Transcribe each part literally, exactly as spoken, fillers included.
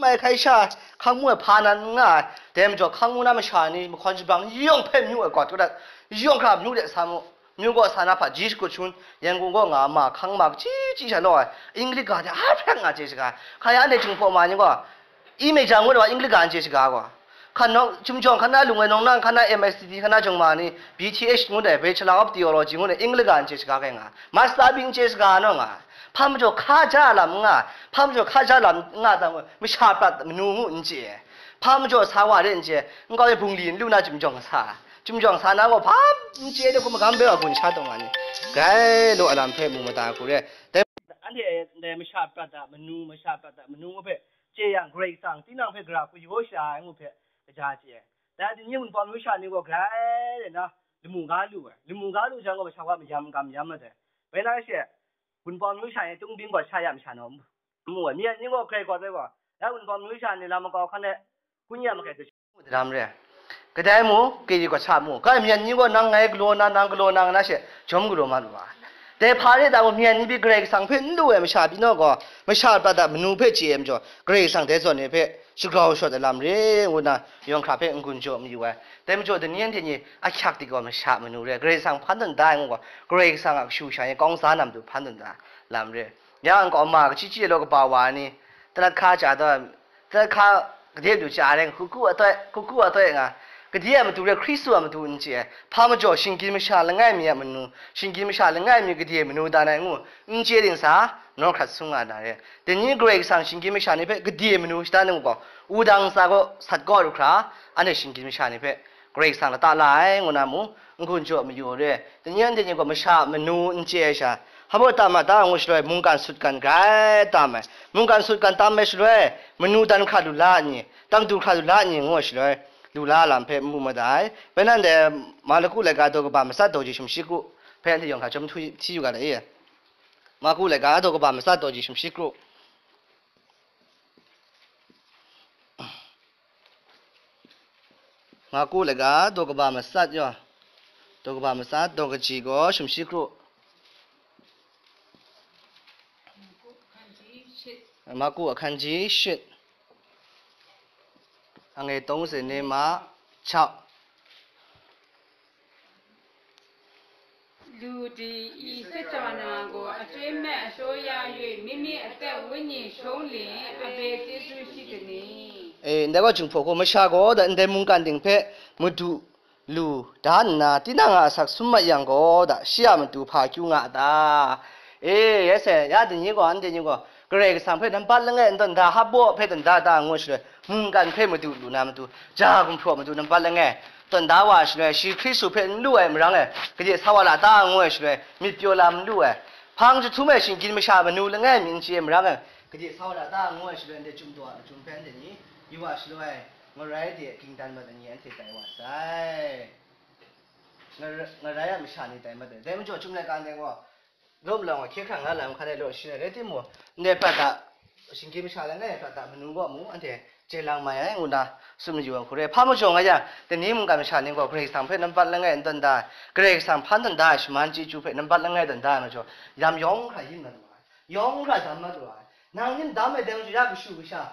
Ai hkai sha, hkang mu ai hpa nan n nga ai. Dai majaw, hkang mu na masha ni, mahkawn shabrang yawng hpe myu ai kawt kawt dat, yawng hkra myu de sa mu. Myu gaw sa na hpaji shakut shangun, Yangon gaw nga ma, hkang ma, kaji ji sha law ai. English ga de, a hpyak nga chye shaga. Hkaya anhte Jinghpaw ma ni gaw, imei jang ngu na wa, English ga n chye shaga gaw. Hkan nawng, Chumjawng hkan na, Lungwai nawng nang hkan na, M I C D hkan na, jawng ma ni, B T H ngu dai, Bachelor of Theology ngu dai, English ga n chye shaga kai nga. Master bing chye shaga naw nga. Hpa majaw hka ja lam n nga, hpa majaw hka ja lam n nga dang, masha prat manu ngu n chye. Hpa majaw sa wa de n chye, nkau e bungli n lu na Chumjawng sa. Chumjawng sa na gaw hpa n chye de hku magam bai wa gun sha taw nga ni. Grai law a lam hpe mu mada hku re. Dai anhte ndai masha prat a manu, masha prat a manu ngu hpe chye yang, Karai Kasang tinang hpe gara hku yaw sha ai ngu hpe kaja chye ai. Dai ni Wunpawng myu sha ni gaw grai de na, lamu ga lu ai. Lamu ga lu jang gaw, masha wa mayam n kam yam mat ai. Bai na she, Wunpawng myu sha ni tung bing gaw sha ya masha naw n mu ai. Myen ni gaw grai gaw rai gaw, dai Wunpawng myu sha ni lam makau hkan e kun ya makai hte, lam re. Kadai mu, kiri gaw sa mu. Kai myen ni gaw nang ngai galaw na, nang galaw na, nga na she, jawm galaw ma lu ai. Dai hpa re ta gaw, myen ni pyi Karai Kasang hpe n lu ai masha pyi naw gaw, masha prat a manu hpe chye ai majaw, Karai Kasang dai zawn ni hpe shagrau shawt ai lam re, ngu na, yawng hkra hpe n-gun jaw mayu ai. Dai majaw, dai ni anhte ni ahkyak di gaw masha manu re, Karai Kasang hpan tawn da ai ngu gaw, Karai Kasang a kashu sha ni kawng sa na matu hpan tawn da lam re. Ya nkau ma, kachyi chyi law kaba wa ni, talat hka chya tawn, Hkra gade matu chya ai, hku hku atoi, hku hku atoi nga, gade a matu re, Hkristu a matu n chye ai. Hpa majaw, shinggyim masha langai mi a manu, shinggyim masha langai mi gade manu dan ai ngu, n chye ding sa, nawr hkrat sung nga na re. Dai ni Karai Kasang shinggyim masha ni hpe gade manu shada ngu gaw, wudang ntsa gaw sat gaw lu hkra, anhte shinggyim masha ni hpe Karai Kasang lata la ai, ngu na mu, n-gun jaw mayu re. Dai ni anhte ni gaw masha manu n chye ai sha, hpa baw tam a ta ngu shaloi, mungkan sutgan grai tam ai. Mungkan sutgan tam ai shaloi, manu dan hkra lu la ni, tangtu hkra lu la ni ngu ai shaloi, lu la lam hpe n mu mada ai. Bai nan dai Marku laika daw kaba matsat daw ji sumshi kru hpe anhte yawng hkra chyawm hti yu ga ai. Marku laika daw kaba matsat daw ji sumshi kru. Marku laika daw kaba matsat yaw, daw kaba matsat daw kaji gaw sumshi kru. Marku ahkang ji shit, angai tawng se ne ma chau. Lu di i sat na gaw, a chyoi mai a shaw ya yoi, mimi a tat wenyi shawng le, a bai chyeju shi ta ni? E, ndai gaw Jinghpaw gaw, masha gaw, da ndai mungkan ting hpe madu lu da nna, tinang a asak sum mat yang gaw, da shi a matu hpa kyu nga a ta? E, ya se, ya dai ni gaw, anhte ni gaw, Karai Kasang hpe nambat langai n tawn da, hpa baw hpe tawn da ta ngu shaloi, mungkan hpe madu lu na matu, ja gumhpraw matu nambat langai tawn da wa shaloi, shi Hkristu hpe n lu ai marang e, gade sa wa la ta ngu ai shaloi, myit pyaw lam n lu ai. Hpang jahtum ai shinggyim masha manu langai mi n chye ai marang e, gade sa wa la ta ngu ai shaloi, ndai chyum daw ai machyum hpe anhte ni yu wa shaloi, ngarai de ging dan mat ai ni anhte tai wa sai. Ngar-, ngarai a masha ni tai mat ai. Dai majaw, chyum laika ndai gaw, Rawt malawng a hkye hkrang nga lam hkan e law shi ai rai timung, ndai prat a shinggyim masha langai prat a manu gaw mung anhte chye lang mai ai ngu na tsun mayu ai hku re. Hpa majaw nga yang, dai ni mungkan masha ni gaw Karai Kasang hpe nambat langai n tawn da ai, Karai Kasang hpan tawn da ai shaman chyeju hpe nambat langai tawn da ai majaw, lam yawng hkra yin mat lu ai, yawng hkra dam mat lu ai. Nang yin dam ai dai majaw, ya kashu kasha,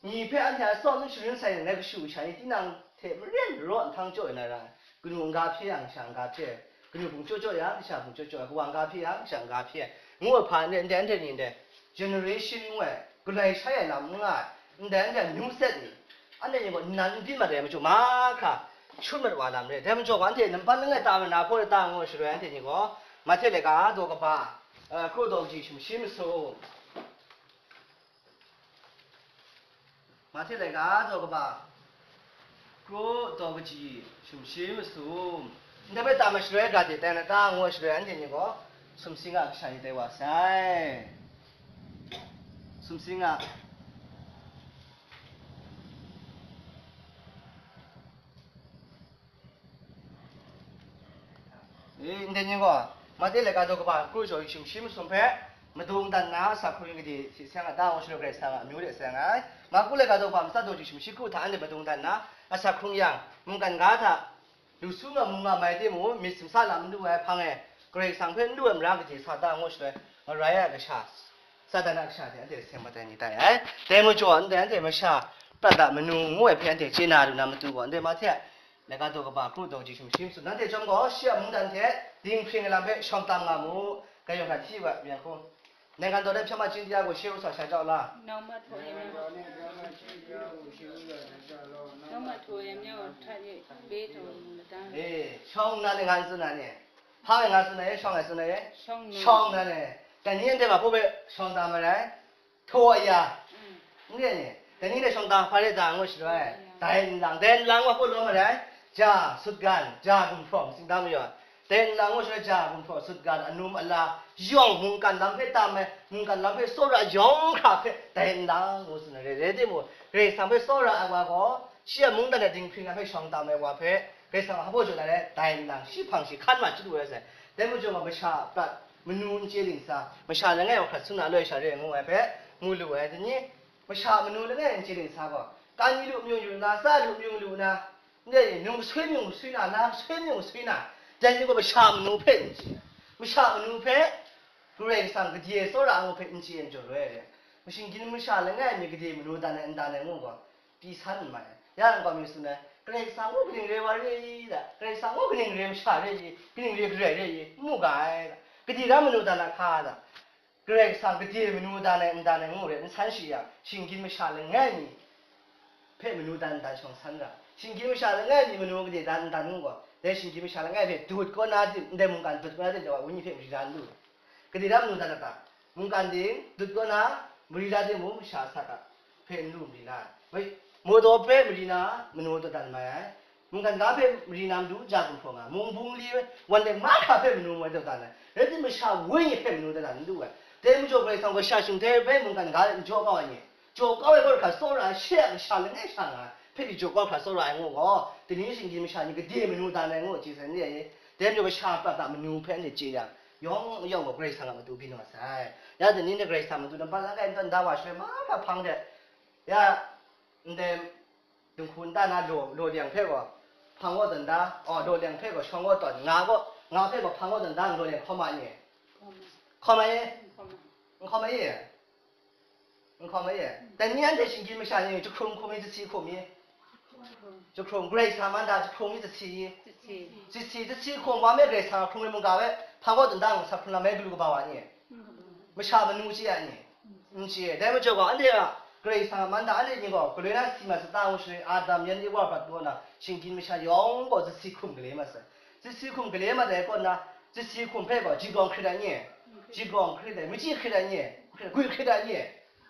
Ni hpe anhte a tsawm n sharin sai yang, ngai kashu kasha ni tinang hte maren maraw nhtang jaw ai na ra ai. Kanu n-ga hpye yang, kasha n-ga hpye ai. Kanu hpung chyaw chyaw yang, kasha hpung chyaw chyaw ai. Kawa n-ga hpye yang, kasha n-ga hpye ai. Ngu ai hpa ndai, ndai, ndai ni ndai generation ngu ai, galoi shai ai lam n nga ai, ndai, ndai amyu set ni, anhte ni gaw nnan n byin mat ai majaw, mahkra shut mat wa lam re. Dai majaw gaw, anhte nambat langai ta ma na hpaw re ta ngu ai shaloi, anhte ni gaw Mahte laika daw kaba, eh, kru daw kaji sumshi masum. Mahte laika daw kaba, kru daw kaji sumshi masum. Ndai hpe tam ai shaloi, ga de tai na ta ngu ai shaloi, anhte ni gaw sumsing a kasha ni tai wa sai. Sumsing a. E, ndai ni gaw, Mahte laika daw kaba kru daw sumshi masum hpe, madung dan na asak hkrung gade hte seng a ta ngu shaloi, Karai Kasang a amyu de seng ai. Marku laika daw kaba matsat daw ji sumshi kru hta anhte madung dan na asak hkrung yang, mungkan ga hta lu su nga mu nga mai timung, myit simsa lam n lu ai hpang e, Karai Kasang hpe n lu ai mara gade sa ta ngu shaloi, ngarai ai kasha Satan a kasha hte anhte seng matai ni tai ai. Dai majaw, ndai anhte masha prat a manu ngu ai hpe anhte chye na lu na matu gaw, ndai Mahte a laika daw kaba kru daw ji sumshi matsun, nanhte chyawm gaw, shi a mungdan hte dinghpring ai lam hpe shawng tam nga mu. Gayawng hta hti wa, myen hku. Ningkan daw le hpyawm a chyinghkya gaw shi a ru sa sha jau la. Nau ma htaw e myang. Nau ma htaw e myang hta e be taw mu la ta. E, shawng nna ni ngan tsun na ni? Hpang e ngan tsun na ye, shawng e tsun na ye? Shawng nna. Shawng nna ni. Dai ni anhte ma hpaw hpe shawng tam marai? Htaw aya. Mm. N re ni? Dai ni hte shawng tam hpa re da ngu shaloi. Htaw aya. Dai nlang, dai nlang ma hpaw lawm marai? Ja, sutgan, ja, gumhpraw, singdang mayaw. Dai nlang ngu shaloi ja, gumhpraw, sutgan, anum, ala, yawng mungkan lam hpe tam ai, mungkan lam hpe tsawra ai yawng hkra hpe dai nlang ngu tsun ai re. Rai timung, Karai Kasang hpe tsawra ai wa gaw, shi a mungdan e dinghpring ai hpe shawng tam ai wa hpe, Karai Kasang a hpaw jaw na re, dai nlang, shi hpang shi hkan ma chyalu ai sai. Dai majaw gaw, masha a prat, manu n chye ling sa, masha langai wa hkrat sung na aloi sha re ngu ai hpe, mu lu ai. Dai ni, masha a manu langai n chye ling sa gaw, kani lu myung lu na, tsa lu myung lu na, ndai ni, nung gasui myung gasui na, na gasui myung gasui na, dai ni gaw masha manu hpe n chye, masha manu hpe Karai Kasang gade tsawra ai ngu hpe n chye ai majaw loi re, shinggyim masha langai mi gade manu dan ai n dan ai ngu gaw, pyi san n mai. Ya nang gaw mi tsun ai, Karai Kasang ngu kaning re wa re i da, Karai Kasang ngu kaning re masha re i, kaning re garai re i, n mu ga ai da, gade ra manu dan ai hka da, Karai Kasang gade manu dan ai n dan ai ngu re n san shi yang, shinggyim masha langai mi hpe manu dan n dan shawng san ra. Shinggyim masha langai mi manu gade dan n dan ngu gaw, dai shinggyim masha langai hpe dut kaw na tim, ndai mungkan dut kaw na tim, dai wa wenyi hpe mari la n lu. Gade ra manu dan a ta? Mungkan ding dut kaw na mari la tim mung, masha asak a hpe n lu mari la ai. Bai, mawdaw hpe mari na manu daw dan mai ai. Mungkan ga hpe mari na matu ja gumhpraw nga, mung bungli wan leng mahkra hpe manu mai daw dan ai. Rai timung, masha wenyi hpe manu daw dan n lu ai. Dai majaw, Karai Kasang gaw sha shingtai bai mungkan ga n jaw kau ai ni, jaw kau ai gaw hkra tsawra ai, shi a kasha langai sha nga ai, hpe pyi jaw kau hkra tsawra ai ngu gaw, dai ni shinggyim masha ni gade manu dan ai ngu chye sai n re ai. Dai majaw, masha prat a manu hpe anhte chye yang, yawng yawng gaw Karai Kasang a matu byin wa sai. Ya dai ni hte Karai Kasang a matu nampat langai n tawn da wa shaloi, mahkra hpang de, ya, ndai dinghku nta na law, law leng hpe gaw hpang kaw tawn da, aw, law leng hpe gaw shawng kaw tawn, nga gaw, nga hpe gaw hpang kaw tawn da, law leng hkawm ma n ye? Hkawm ma ye? Hkawm ma. N hkawm ma ye? N hkawm ma ye? Dai ni anhte shinggyim masha ni jahkrung hkum i, jahsi hkum i? Jahkrung, Karai Kasang man da jahkrung i, jahsi i? Jahsi. Jahsi, jahsi hkum wa me, Karai Kasang a hkrung ai mungga hpe hpang kaw tawn da, ngu sat hkrung lam ai galu kaba wa ni? Masha manu chye ai ni? N chye. Dai majaw gaw, anhte a Karai Kasang a man da anhte ni gaw galoi na si mat sata ngu shaloi, Adam yan Ewa prat kaw na shinggyim masha yawng gaw jahsi hkum gale mat sai. Jahsi hkum gale mat ai kaw na, jahsi hkum hpe gaw jigrawng hkrit ai ni? Jigrawng hkrit ai, machyi hkrit ai ni? Gwi hkrit ai ni?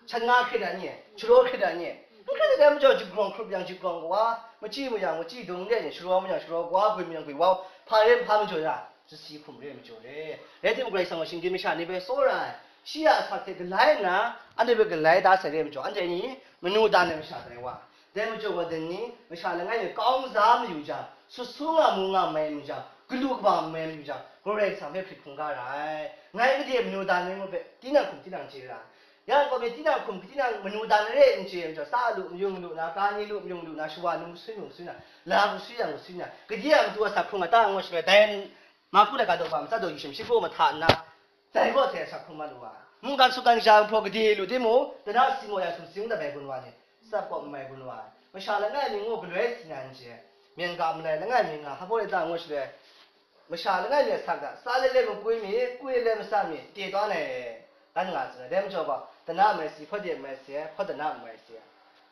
Shan nga hkrit ai ni? Sharaw hkrit ai ni? N hkrit ai majaw, jigrawng hkrup yang jigrawng kawa, machyi mu yang machyi dung de ni, sharaw mu yang sharaw kawa, gwi mu yang gwi wa, hpa re hpa majaw ya, jahsi hkum re majaw re. Rai timung, Karai Kasang gaw shinggyim masha ni hpe tsawra ai, shi a asak hte galai nna, anhte hpe galai da sai re majaw, anhte ni manu dan ai masha tai wa. Dai majaw gaw, dai ni masha langai mi kau n za mayu jang, sut su nga mu nga mai mu jang, galu kaba mai mu jang, Karai Kasang hpe hprit hkungga ra ai. Ngai gade manu dan ai ngu hpe, tinang hkum tinang chye ra ai. Ya gaw, tinang hkum tinang manu dan re n chye ai majaw, tsa lu mayung lu na, kani lu mayung lu na, shawa num gasui mayung gasui na, la gasui yang gasui na, gade a matu asak hkrung a ta ngu shaloi, dai Marku laika daw kaba matsa daw yup shim shi hku mahta nna, dai gaw hte asak hkrung mat lu wa ai. Mungkan sutgan ja gumhpraw gade lu timung, dana si maw ya sumsing dat ai gun wa ni, tsap kaw n mai gun wa ai. Masha langai mi ngu galoi si na n chye, myen ga malai langai mi nga, hpa hpaw le ta ngu shaloi, masha langai mi asak hta, tsa lele makwi mi, kwi lele matsan mi, te tawn ai, dan nga tsun ai. Dai majaw gaw, dana mai si, hpaw de mai si, hpaw dana mai si.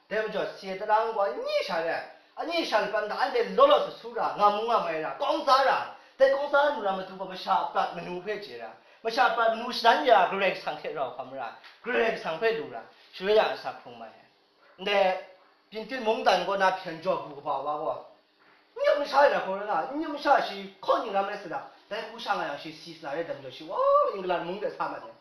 Dai majaw, si ai tara ngu gaw, ani sha re ai, ani sha laban hta anhte law law sa su ra, nga mu nga mai ra, kawng sa ra, dai kawng sa lu na matu gaw, masha prat manu hpe chye ra, masha prat manu shadan ya, Karai Kasang hte rau hkam ra, Karai Kasang hpe lu ra, shaloi ya asak hkrung mai ai. Ndai, Pintin mungdan kaw na hpyen jaw bu kaba wa gaw, n-yup n sha rai na hkawng rai nga, n-yup n sha shi hkaw ning ram rai sa na, dai hku sha nga yang shi si sa na rai dam jaw shi, wa, England mung de sa mat ai.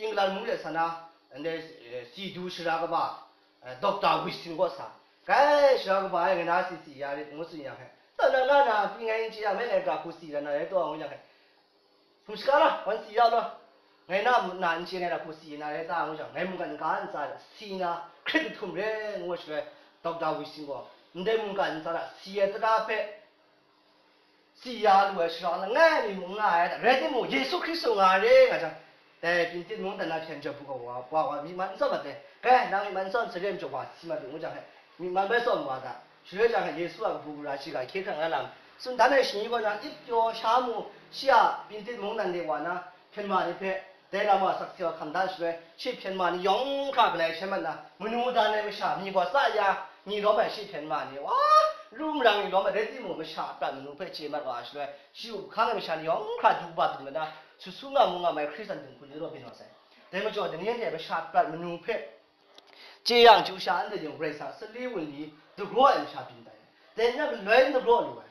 England mung de sa na, ndai, eh, si du shara kaba, eh, Doctor Wilson kaw sa, kai, shara kaba e ngai na si si ya rit, ngu tsun yang he, taw na na na, pyi ngai n chye ya, me ngai ga hku si ra na rai taw, ngu yang he, Hkum shaga la, wan si ya law. Ngai na, na n chye, ngai na hku si na rai ta ngu jang, ngai mungkan ga ntsa si na, hkrit jahtum re ngu shaloi, Doctor Wilson gaw, ndai mungkan ntsa si ai tara hpe si ya lu ai shara langai mi mung nga ai, rai timung, Yesu Hkristu nga re nga jang, Dai Pintit mungdan na hpyen jaw bu ga wa, wa, wa, myi man n tsawm mat ai. Kai, nang myi man n tsawm, saden jaw wa, si mat u, ngu jang hte, myi man bai tsawm wa da. Shaloi jang hte Yesu a kabu gara shiga hkye hkrang la lam, tsun dan ai shani kaw na, ip pyaw sha mu, shi a Pintit mungdan de wa na, hpyen ma ni hpe, dai lam wa sakse wa hkam dan shaloi, shi hpyen ma ni yawng hkra galai sha mat na, manu dan ai masha, myi gaw tsa ya, ni lawm ai shi hpyen ma ni, wa, ru marang ni lawm ai, rai timung, masha a prat manu hpe chye mat wa ai shaloi, shi up hkang ai masha ni yawng hkra du ba dum mat na, su su nga mu nga mai Hkristan dinghku ni raw byin wa sai. Dai majaw, dai ni anhte masha prat manu hpe chye yang, chyu sha anhte yawng Karai Kasang a sali wunli dagraw ai masha byin tai. Dai ni a galoi n dagraw lu ai.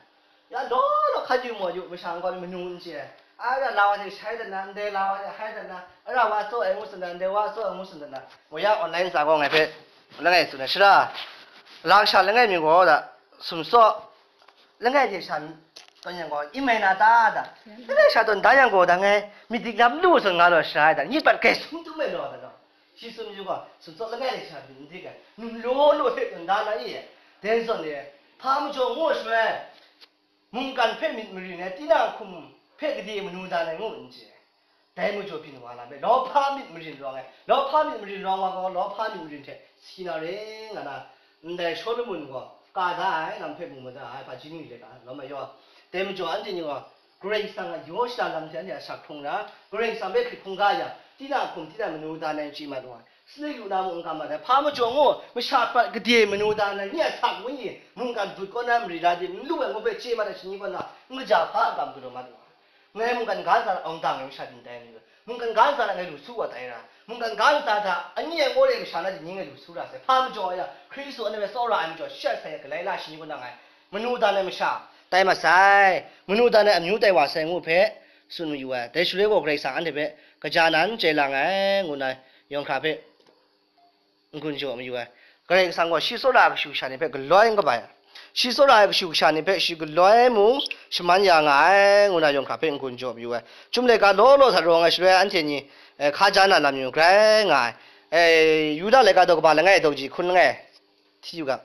Ya law law hkan yu maw yu, masha nkau mi manu n chye ai. A ra la wa hte shai dat na, ndai la wa hte hai dat na, a ra wa tsaw ai ngu tsun dat, ndai wa tsaw ai ngu tsun dat na. Wa ya online sa gaw ngai hpe langai tsun ai, sara, lasha langai mi gaw da, sumsaw, langai hte sha tawn yang gaw, imai na ta da? Langai sha tawn da yang gaw, dang e, myit dik lam lu zawn nga law sha ai da, myit pat grai sum tum ai law da law. Shi tsun yu gaw, sumsaw langai hte sha myit n dik ai, num law law hte tawn da na i? Dai zawn e, hpa majaw ngu shaloi, mungkan hpe myit marin ai, tinang hkum hpe gade manu dan ai ngu n chye. Dai majaw byin wa lam e, lawhpa myit marin rawng ai, lawhpa myit marin rawng wa gaw, lawhpa myit marin hte si na re nga na, ndai Shawlumon gaw ka da ai, lam hpe mu mada ai, hpaji ni le ka lawm ai yaw. Dai majaw anhte ni gaw, Karai Kasang a yaw shada lam hte anhte a shak hkrung ra, Karai Kasang hpe hkrit hkungga yang, tinang hkum, tinang manu dan ai chye mat wa ai, sali lu na mung n kam mat ai, hpa majaw ngu, masha prat gade manu dan ai, nye a sak wenyi, mungkan dut kaw na mari la di, n lu ai ngu hpe chye mat ai shani kaw na, n kaja hpa a kam galaw mat wa ai. Ngai mungkan ga ntsa hta awng dang ai masha byin tai ai ni, mungkan ga ntsa hta ngai lu su wa tai ra, mungkan ga ntsa hta anyi ai ngaw re ai masha na di ni ngai lu su ra sai, hpa majaw ya, Hkristu anhte hpe tsawra ai majaw, shi a sai galai la shani kaw na ngai manu dan ai masha tai masai, manu dan ai amyu tai wa sai ngu hpe tsun mayu ai. Dai shaloi gaw Karai Kasang anhte hpe kaja nan chye lang ai, ngu na yawng hkra hpe n-gun jaw mayu ai. Karai Kasang gaw shi tsawra ai kashu kasha ni hpe galoi n kabai ai. Shi tsawra ai kashu kasha ni hpe shi galoi mung shaman ya nga ai, ngu na yawng hkra hpe n-gun jaw mayu ai. Chyum laika law law hta rawng ai shaloi anhte ni, eh, hkaja na lam yu grai nga ai. Eh, Yuda laika daw kaba langai daw kaji hkun langai hti yu ga.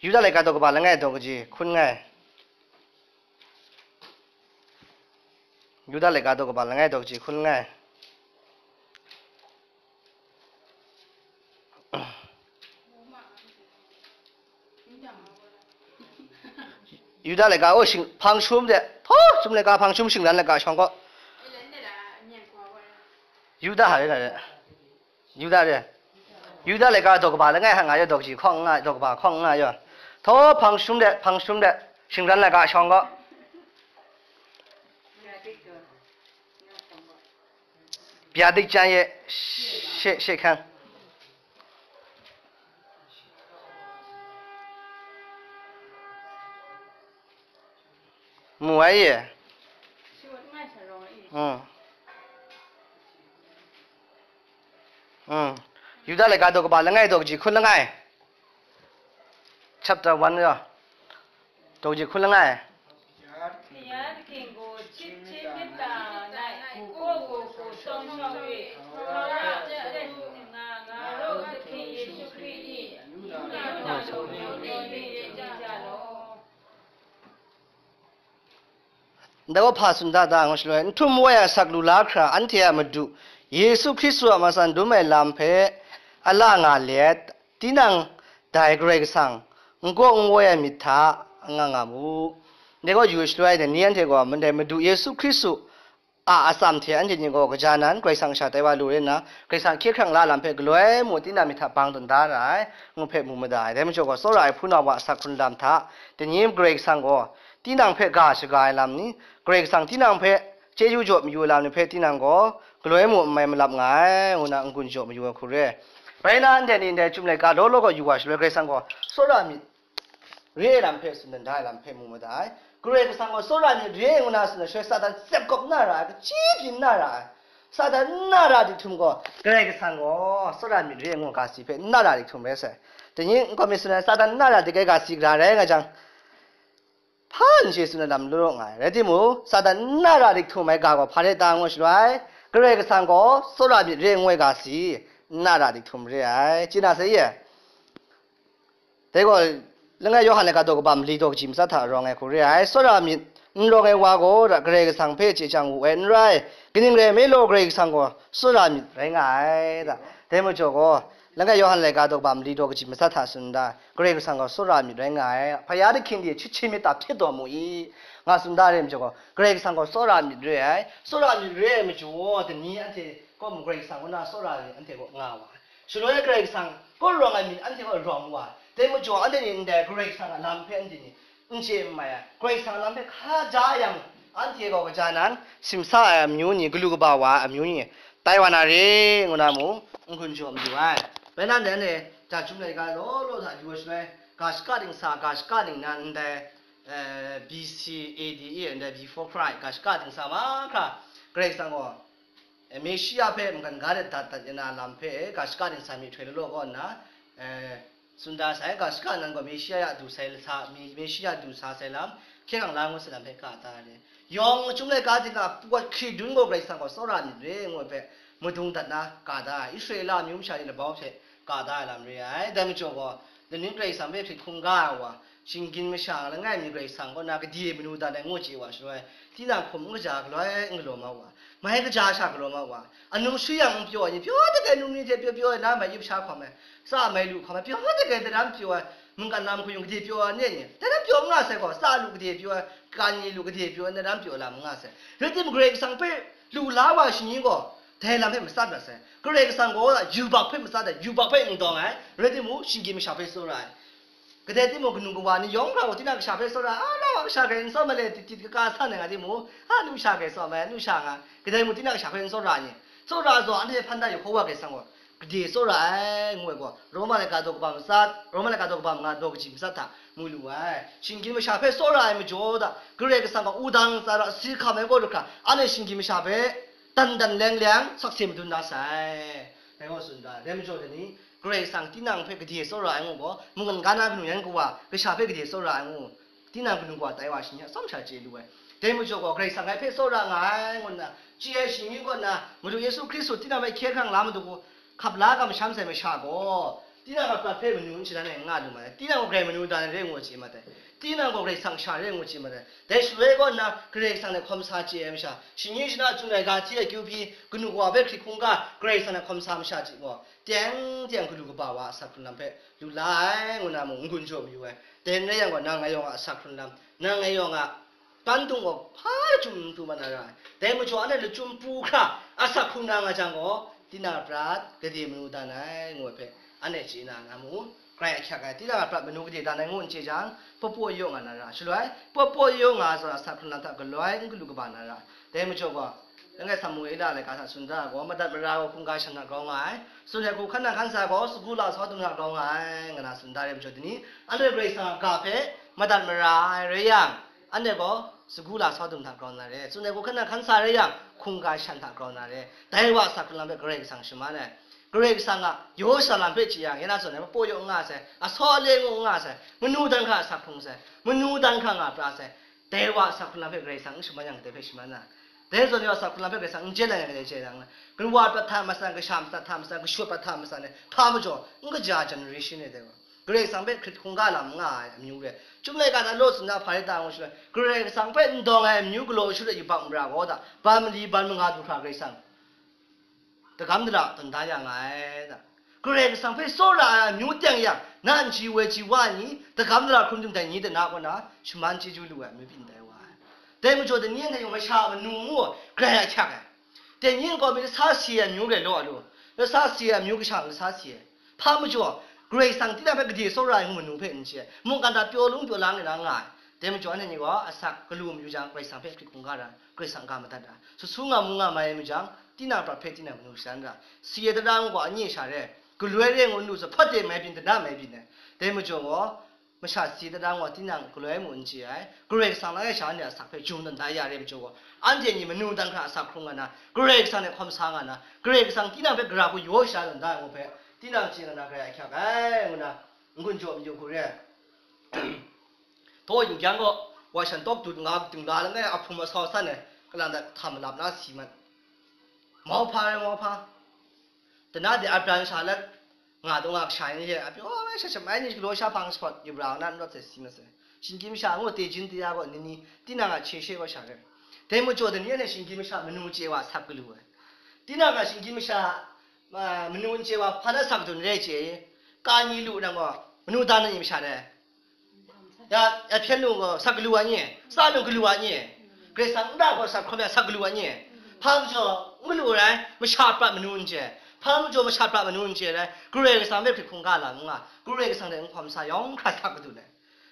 Yuda laika daw kaba langai daw kaji hkun langai. Yuda laika daw kaba langai daw kaji hkun langai. Yuda laika, o, shing, hpang shum de, hpaw, chyum laika hpang shum shingran laika shawng gaw. Yuda hare na de. Yuda re. Yuda laika daw kaba langai hta nga yaw, daw kaji hkawng nga, daw kaba hkawng nga yaw. Htaw hpang shum de, hpang shum de, shingran laika shawng gaw. Bya dik jan ye, she, she hkang. Mu ai ye. Mm. Mm. Yuda laika daw kaba langai daw kaji hkun langai. Chapter one yaw. Daw kaji hkun langai. Ndai gaw hpa tsun da ta ngu shaloi, n htum woi a asak lu la hkra, anhte a Madu, Yesu Hkristu a matsan dum ai lam hpe a la nga let, tinang dai Karai Kasang n kaw n woi ai myit hta n nga nga mu. Ndai gaw yu shaloi, dai ni anhte gaw ndai Madu Yesu Hkristu a atsam hte anhte ni gaw kaja nan Karai Kasang sha tai wa lu re nna, Karai Kasang hkye hkrang la lam hpe galoi mu tinang myit hta bang tawn da ra ai, ngu hpe mu mada ai. Dai majaw gaw, tsawra ai hpunau wa asak hkrun lam hta, dai ni Karai Kasang gaw tinang hpe ga shaga ai lam ni, Karai Kasang tinang hpe chyeju jaw mayu ai lam ni hpe tinang gaw galoi mu n mai malap nga ai, ngu na n-gun jaw mayu ai hku re ai. Rai nna, anhte ni ndai chyum laika law law gaw yu wa shaloi, Karai Kasang gaw tsawra myit re ai lam hpe tsun dan da ai lam hpe mu mada ai. Karai Kasang gaw tsawra myit re ai ngu na tsun ai shaloi, Satan tsep kawp na ra ai, kachyi byin na ra ai. Satan n na ra dik htum gaw, Karai Kasang gaw tsawra myit re ai ngu ga si hpe n na ra dik htum rai sai. Dai ni n-, n-, kawm myit tsun ai, Satan n na ra dik ai ga si gara rai nga jang, hpa n chye tsun ai lam law law nga ai. Rai timung, Satan n na ra dik htum ai ga gaw hpa rai ta ngu shaloi, Karai Kasang gaw tsawra myit re ai ngu ai ga si, n na ra dik htum re ai. Chye na sai ye? Dai gaw, langai Yawhan laika daw kaba mali daw kaji matsa hta rawng ai hku re ai. Tsawra myit n rawng ai wa gaw, da, Karai Kasang hpe chye chyang wu ai n rai. Kaning rai nme law, Karai Kasang gaw tsawra myit rai nga ai, da. Dai majaw gaw, langai Yawhan laika daw kaba mali daw kaji matsat hta tsun da, Karai Kasang gaw tsawra myit rai nga ai. Hpa ya da hkying de, chyeju myit hta hpyit taw mu i, nga tsun da re majaw gaw, Karai Kasang gaw tsawra myit re ai. Tsawra myit re ai majaw, dai ni anhte kaw mung Karai Kasang kaw na tsawra myit anhte kaw nga wa ai. Shaloi Karai Kasang kaw rawng ai myit anhte kaw rawng wa ai. Dai majaw, anhte ni ndai Karai Kasang a lam hpe anhte ni n chye n mai ai, Karai Kasang a lam hpe hkaja yang, anhte gaw kaja nan, simsa ai amyu ni, galu kaba wa ai amyu ni, tai wa na re, ngu na mung, n gun jaw mayu ai. Bai nan, dai ni, ja chyum laika law law hta yu ai shaloi, ga shaka dingsa, ga shaka ningnan ndai, eh, B C A D e, ndai before Christ, ga shaka dingsa mahkra, Karai Kasang gaw, eh, Meshia hpe mungkan ga de dat dat ya na lam hpe, ga shaka dingsa myihtoi law law kaw nna, eh, tsun da sai, ga shaka nan gaw Meshia ya du sai sa, Mi-, Meshia du sa sai lam, hkye hkrang la ngut sai lam hpe ga da ai re. Yawng chyum laika ting a pawt hkri dun gaw Karai Kasang gaw tsawra myit re, ngu ai hpe madung dat na ga da ai, Israela amyu masha ni labau hte ga da ai lam re ai. Dai majaw gaw, dai ni Karai Kasang hpe hkrit hkungga ai wa, shinggyim masha langai mi Karai Kasang kaw na gade manu dan ai ngu chye wa shaloi, tinang hkum n kaja galoi n galaw ma wa, mai kaja sha galaw ma wa, anung shui yang n pyaw ai ni, pyaw dat ai num ni hte pyaw pyaw ai na mai yup sha hkawm ai, tsa mai lu hkawm ai, pyaw dat ai daram pyaw ai, mungkan lam hku yung gade pyaw ai ni, daram pyaw n nga sai gaw, tsa lu gade pyaw ai, kan ni lu gade pyaw ai, daram pyaw lam n nga sai. Rai timung, Karai Kasang hpe lu la wa ai shinggyim gaw, dai lam hpe matsat mat sai. Karai Kasang gaw yubak hpe matsat ai, yubak hpe n dawng ai, rai timung, shinggyim masha hpe tsawra ai. Kadai timung, kanu kawa ni yawng hkra gaw, tinang kasha hpe tsawra, a, na wa kasha hkrai n tsawm ai le, tit tit kaka san ai nga timung, a, nu sha hkrai tsawm ai, nu sha nga, kadai mung tinang kasha hpe n tsawra ni? Tsawra zaw, anhte hpan da Yehowa Karai Kasang gaw gade tsawra ai, ngu ai gaw, Roma laika daw kaba matsat, Roma laika daw kaba manga daw kaji matsat hta mu lu ai. Shinggyim masha hpe tsawra ai majaw da, Karai Kasang gaw wudang tsara si hkam ai gaw du hkra, anhte shinggyim masha hpe dan dan leng leng sakse madun da sai. Dai gaw tsun da, dai majaw dai ni, Karai Kasang tinang hpe gade tsawra ai ngu gaw, mungkan ga na kanu yan kawa, kasha hpe gade tsawra ai ngu, tinang kanu kawa tai wa shi ni a tsawm sha chye lu ai. Dai majaw gaw, Karai Kasang ngai hpe tsawra nga ai ngu nna, chye ai shinggyim kaw nna, Madu Yesu Hkristu tinang hpe hkye hkrang la madu gaw, hkap la kamsham sai masha gaw, tinang a prat hpe manu n shadan ai n nga lu ma ai. Tinang gaw grai manu dan ai re ngu chye mat ai. Tinang gaw Karai Kasang sha re ngu chye mat ai. Dai shaloi kaw nna, Karai Kasang hte hkawm sa chye ai masha, shinggyim shana chyu ai ga hti ai kyu hpyi, kanu kawa hpe hkrit hkungga, Karai Kasang hte hkawm sa masha chye gaw, teng teng galu kaba wa a asak hkrun lam hpe lu la ai, ngu na mung n gun jaw mayu ai. Dai n rai yang gaw, nang ngai yawng a asak hkrun lam, nang ngai yawng a pandung gaw hpa lachyum n tu mat na ra ai. Dai majaw, anhte lachyum pru hkra asak hkrung na nga jang gaw, tinang a prat gade manu dan ai, ngu ai hpe anhte chye na nga mu. Grai ahkyak ai, tinang a prat manu gade dan ai ngu n chye jang, papaw yaw nga na ra. Shaloi, papaw yaw nga zawn, asak hkrun lam hta galoi n galu kaba na ra. Dai majaw gaw, langai Samuela laika hta tsun da ai gaw, madat mara gaw hkungga shan hta grau nga ai, tsun ai hku hkan nang hkan sa gaw, sagu lasau dum hta grau nga ai, nga na tsun da re majaw, dai ni, anhte Karai Kasang a ga hpe madat mara ai rai yang, anhte gaw sagu lasau dum hta grau na re, tsun ai hku hkan nang hkan sa rai yang, hkungga shan hta grau na re, dai wa asak hkrun lam hpe Karai Kasang shaman ai. Karai Kasang a yaw sha lam hpe chye yang, ya na zawn ai, mapaw yaw n nga sai, asaw ale ngu n nga sai, manu dan hkra asak hkrung sai, manu dan hkra nga pra sai, dai wa a asak hkrun lam hpe Karai Kasang n shaman yang, kadai hpe shaman na? Dai zawn yaw a asak hkrun lam hpe Karai Kasang n chye lai yang, kadai chye na? Kawa prat hta matsan, kasha matsat hta matsan, kashut prat hta matsan ai, hpa majaw, n kaja ai generation ni dai wa. Karai Kasang hpe hkrit hkungga lam n nga ai amyu re. Chyum laika hta law tsun na hpa rai ta ngu shaloi, Karai Kasang hpe n dawng ai amyu galaw shaloi yubak mara gaw da, ban mali ban manga du hkra Karai Kasang dagam dara tawn da ya nga ai da. Karai Kasang hpe tsawra ai amyu teng yang, na nji woi ji wa ai ni, dagam dara hkrum dum dai ni de na kaw na, shaman chyeju lu ai amyu byin tai wa ai. Dai majaw, dai ni anhte yawng masha manu ngu grai ahkyak ai. Dai ni nkau mi lasa si ai amyu rai law a lu, lasa si ai amyu kasha lasa si ai. Hpa majaw, Karai Kasang tinang hpe gade tsawra ai ngu manu hpe n chye ai, mungkan hta pyaw lung pyaw lang ni na nga ai. Dai majaw, anhte ni gaw asak galu mayu jang, Karai Kasang hpe hkrit hkungga ra, Karai Kasang ga madat ra, su su nga mu nga mai ai mu jang, tinang prat hpe tinang manu shadan ra, si ai tara ngu gaw, anyi sha re, galoi re ngu n lu sa, hpawt de mai byin, dada mai byin ai. Dai majaw gaw, masha si ai tara ngu gaw, tinang galoi mu n chye ai, Karai Kasang langai sha anhte asak hpe jung dan da ya re majaw gaw, anhte ni manu dan hkra asak hkrung nga na, Karai Kasang hte hkawm sa nga na, Karai Kasang tinang hpe gara hku yaw sha dan da ai ngu hpe, tinang chye nga na, grai ahkyak ai, ngu na, n-gun jaw mayu hku re ai. Hpaw yin kyang gaw, wa shan tawk dut nga, dingla langai a hpum asau san ai, kalang dat htam malap na si mat. Mauhpa rai mauhpa. Dana de a bran sha lat, nga dawng nga kasha ni hte, a pyaw ai sha shamai ni galaw sha hpang shapawt, yubra na n rawt sai si masai. Shinggyim masha ngu tejin teya gaw ni ni, tinang a hkye she gaw sha rai. Dai majaw dai ni anhte shinggyim masha manu chye wa asak galu ai. Tinang a shinggyim masha, a, manu n chye wa hpa na asak dun re chye, ka ni lu nang gaw, manu dan na ni masha dai? Ya, ya hpyen lu gaw asak galu wa ni? Tsa lu galu wa ni? Karai Kasang nta gaw asak hkrum ya asak galu wa ni? Hpa majaw n galu rai, masha prat manu n chye. Hpa majaw masha prat manu n chye rai, Karai Kasang hpe hkrit hkungga lam n nga, Karai Kasang hte n hkawm sa yawng hkra asak gadun ai.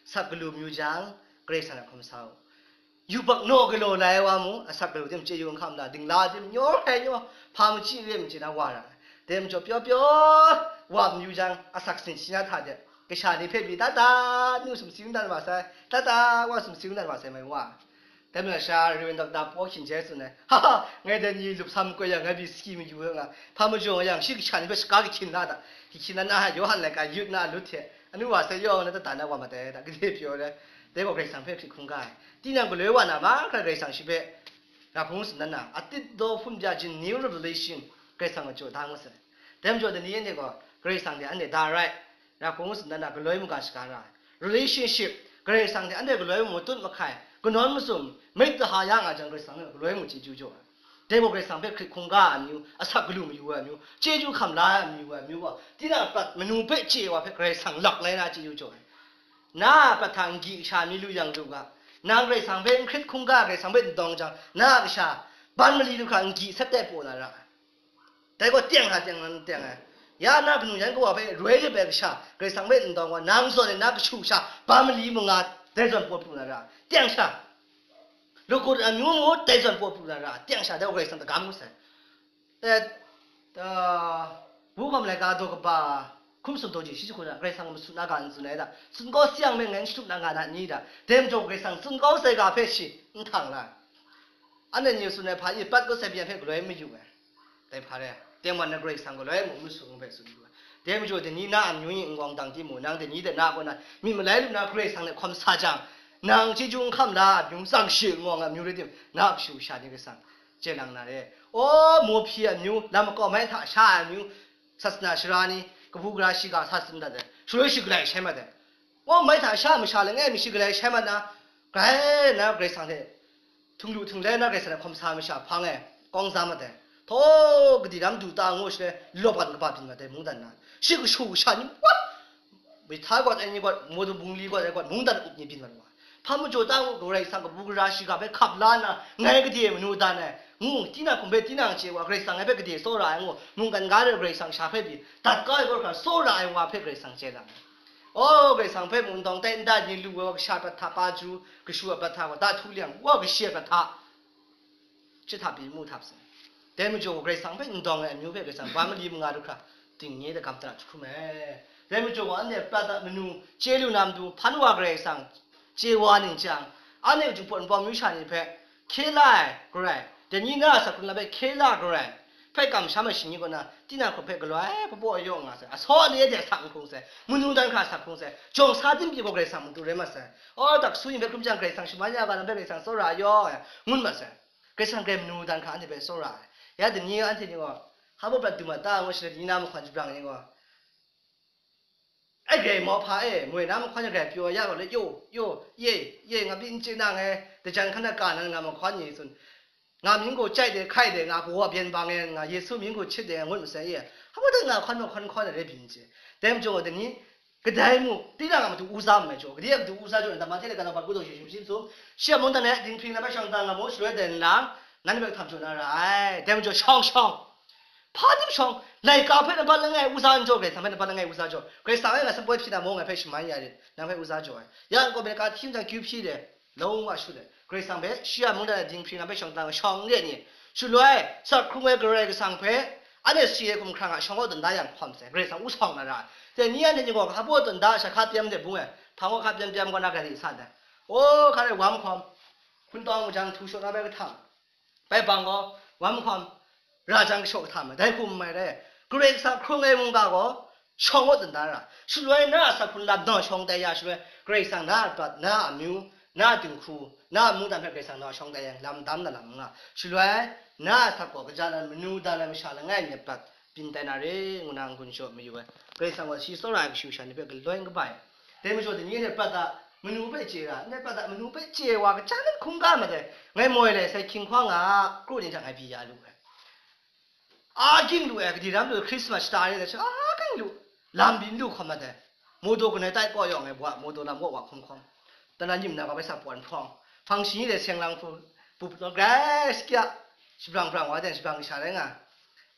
Asak galu mayu jang, Karai Kasang hte hkawm sa u. Yubak naw galaw lai wa mu, asak galu tim chye yu n hkam la, dingla tim nyaw hkrai nyaw, hpa machyi re machyi na wa ra ai. Dai majaw pyaw pyaw wa mayu jang, asak sin shi na hta de, kasha ni hpe pyi, "Tata, nu sumsi n dan wa sai, tata, wa sumsi n dan wa sai," mai wa. Dai majaw sha Reverend Doctor Paul Hkyin Jai tsun ai, "Ha ha, ngai dai ni lup sam koi yang, ngai pyi saki mayu nga, hpa majaw nga yang, shi kasha ni hpe shaga kahkyin la da, kahkyin la na, Yawhan laika yut na lut hte, anu wa sai yawng na tata na wa ma dai da, gade pyaw dai." Dai gaw Karai Kasang hpe hkrit hkungga ai. Tinang galoi wa na mahkra Karai Kasang shi hpe ra hpung tsun dan na, atit daw hpun bya jin, new revelation, Karai Kasang a jaw da ngu sai. Dai majaw dai ni anhte gaw Karai Kasang hte anhte da rai, ra hpung tsun dan na, galoi mungga shaga ra ai. Relationship, Karai Kasang hte anhte galoi mu matut mahkai, kanawn mazum, myit taha ya nga jang, Karai Kasang hpe galoi mu chyeju jaw ai. Dai gaw Karai Kasang hpe hkrit hkungga ai amyu, asak galu mayu ai amyu, chyeju hkam la ai amyu, ai amyu gaw, tinang a prat manu hpe chye wa hpe Karai Kasang lak lai na chyeju jaw ai. Na a prat hta n gyi kasha mi lu yang lu ga, nang Karai Kasang hpe n hkrit hkungga, Karai Kasang hpe n dawng jang, na a kasha ban mali lu hkra n gyi sat de pyaw na ra ai. Dai gaw teng hta teng nan teng ai. Ya na kanu yan kawa hpe roi rit ai kasha, Karai Kasang hpe n dawng wa, nang zawn e na kashu kasha, ban mali manga, dai zawn pawt pru na ra, teng sha. Lukut amyu myu, dai zawn pawt pru na ra, teng sha, dai gaw Karai Kasang dagam ngu sai. Eh, ah, Wu Gam Laika daw kaba, hkum sum daw ji shi jahku na, Karai Kasang a masut na ga n tsun ai da, tsun kau sayang me ngai n shatup na nga na ni da, dai majaw Karai Kasang tsun kau sai ga hpe shi n htang la ai. Anhte ni tsun ai hpa, i pat kau sai pyi hpe galoi mayu ai. Dai hpa rai, tengman na Karai Kasang galoi mu, mu sung hpe tsun yu ai. Dai majaw, dai ni na amyu ni n gawng dang timung, nang dai ni de na kaw na myit malai lu na Karai Kasang hte hkawm sa jang, nang chyeju n hkam la, amyu tsang shi n gawng amyu rai tim, na kashu kasha ni Karai Kasang chye lang na re. O, mu hpyi amyu, lam makau mai hta sha ai amyu, sasana sara ni, kabu gara shiga sa tsun dat ai, shaloi shi galai shai mat ai. O, mai hta sha masha langai mi shi galai shai mat na, grai na Karai Kasang hte htung lu htung lai na Karai Kasang hte hkawm sa masha hpang e kawng za mat ai. Htaw, gadi lam du ta ngu shaloi, lawp kan kaba byin mat ai, mungdan na, shi kashu kasha ni, wat, Bihta gawt ai ni gawt, Mawdung bungli gawt ai gawt, mungdan up ni byin mat wa. Hpa majaw ta ngu, Karai Kasang kabu gara shiga hpe hkap la nna, ngai gade manu dan ai, ngu, tinang hkum hpe tinang chye wa, Karai Kasang ngai hpe gade tsawra ai ngu, mungkan ga ai Karai Kasang sha hpe pyi, dat kau ai gawt hkra tsawra ai wa hpe Karai Kasang chye lang ai. O, Karai Kasang hpe mungdawng tai nta ni lu ai wa, kasha prat hta pa ju, kashu a prat hta gaw, da htu liang, wa, kashi a prat hta, chyahta pyi mu htap sai. Dai majaw, Karai Kasang hpe n dawng ai amyu hpe Karai Kasang ban mali manga du hkra, ding nye da gam da hkrum ai. Dai majaw, anhte prat a manu, chye lu na matu, hpan wa Karai Kasang chye wa ning chyang, anhte Jinghpaw Wunpawng myu sha ni hpe hkye la ai garai, dai ni na a sak hkrung lam hpe hkye la garai, hpe kamsham ai shingni kaw na, tinang hkum hpe galoi ai hpabaw yaw nga sai, asaw ali de asak n hkrung sai, manu dan hkra asak hkrung sai, jawng sa tim pyi gaw Karai Kasang matu rai mat sai. O, taksu yin hpe hkrum jang, Karai Kasang shaman ya ga lam hpe Karai Kasang tsawra yaw ai, ngun mat sai. Karai Kasang grai manu dan hkra anhte hpe tsawra ai. Ya dai ni anhte ni gaw, hpa baw prat du mat ta ngu shaloi, dai ni na mahkawn shabrang ni gaw, "Ai grai mau hpa e, moi na mahkawn e grai pyaw ya gaw le, yo, yo, ye, ye, nga pyi n chye na ngai, dajan hkan na ka na nga mahkawn ni tsun, nga mying gaw chyai de, hkai de, nga kawa byen bang e, nga Yesu mying gaw chyit de, nga ngut masai e, hpa baw dat nga hkawn mahkawn hkawn ai rai byin n chye." Dai majaw gaw dai ni, kadai mung, tinang a matu u za n mai jaw, gade a matu u za jaw, Dama hte laika nang bat kau daw shi, shi hpyi sum, shi a mungdan e dinghpring na hpe shawng dan nga mu, shaloi dai nlang, nanhte hpe htam jaw na ra ai. Dai majaw shawng shawng, hpa tim shawng, laika hpe nang bat langai u za n jaw, Karai Kasang hpe nang bat langai u za jaw, Karai Kasang e nga sanpoi hpyi na mung ngai hpe shaman ya rit, nang hpe u za jaw ai. Ya n kaw, Merica hti hpyi jang kyu hpyi de, Lawng wa shut ai. Karai Kasang hpe shi a mungdan e dinghpring lam hpe shawng dan shawng re ni, shaloi, sak hkrung ai Karai Kasang hpe, anhte si ai hkum hkrang a shawng kaw tawn da yang hkawm sai, Karai Kasang u sawng na ra ai. Dai ni anhte ni gaw, hpa baw tawn da, sha hka pyam de bung e, hpang wa hka pyam pyam kaw na grai sa ndai. O, hkare wa mahkawm, hkuntawng majang htu shaw na bai kahtang. Bai bang gaw, wa mahkawm, ra jang kashaw kahtam ai, dai hku n mai re. Karai Kasang hkrung ai mungga gaw, shawng awt dan da ra. Shaloi na a sak hkrung lam naw shawng tai ya shaloi, Karai Kasang na a prat, na a amyu, na a dinghku, na a mungdan hpe Karai Kasang naw shawng tai yang, lam dam na lam n nga. Shaloi, na a asak gaw, kaja nan manu dan ai masha langai mi a prat, byin tai na re, ngu na n-gun shaw mayu ai. Karai Kasang gaw shi tsawra ai kashu kasha ni hpe galoi n kabai. Dai majaw, dai ni hte prat a, Manu hpe chye ra, ndai prat da, manu hpe chye wa, kaja nan hkungga ma dai, ngai moi le sai hkying hkawng a kru ni hta ngai byi ya lu ai. A ging lu ai, kadi ram lu, Christmas shata re, a ging lu, lam byin lu hkawm ma dai. Modo kanoi tai kaw yawng ai, bwa modo lam kaw wa hkawm hkawm. Tana nyim na ga bai sa pawn hpawng, hpang shi ni de seng lang hpu, pup naw grai shakya, shabrang brang wa den shabrang sha rai nga.